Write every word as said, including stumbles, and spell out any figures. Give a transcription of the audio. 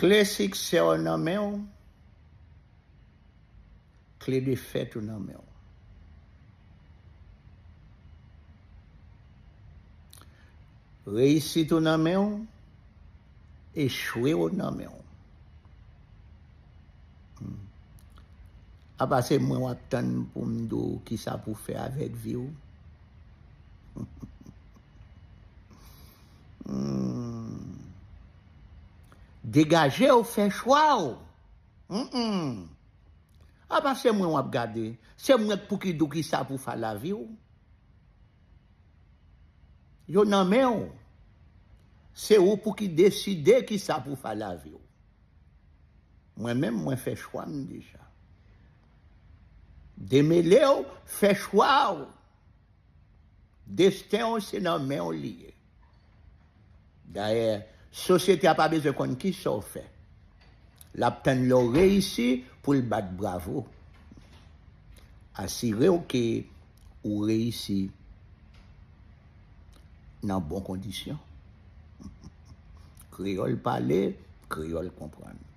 Kle siksè w nan men w, kle defèt ou nan men w. Reyisit ou nan men w, echwe w nan men w. Hmm. Apa se mwen w ap tann pou m di w kisa pou fè avèk vi w? Hmm. Degaje w, fè chwa w. Mm-mm. Apa se mwen w ap gade? Se mwen k pou ki di w kisa pou fè lavi w? Yo nan men w. Se ou pou ki deside kisa pou fè lavi w. Mwen menm, mwen fè chwa m deja. Demele w, fè chwa w. Desten w se nan men w li ye. Dayè, sosyete a pa bezwen konn kisa w fè. L ap tann lè w reyisi pou l bat bravo. Asire w ke ou reyisi nan bon kondisyon. Kreyòl pale, kreyòl konprann.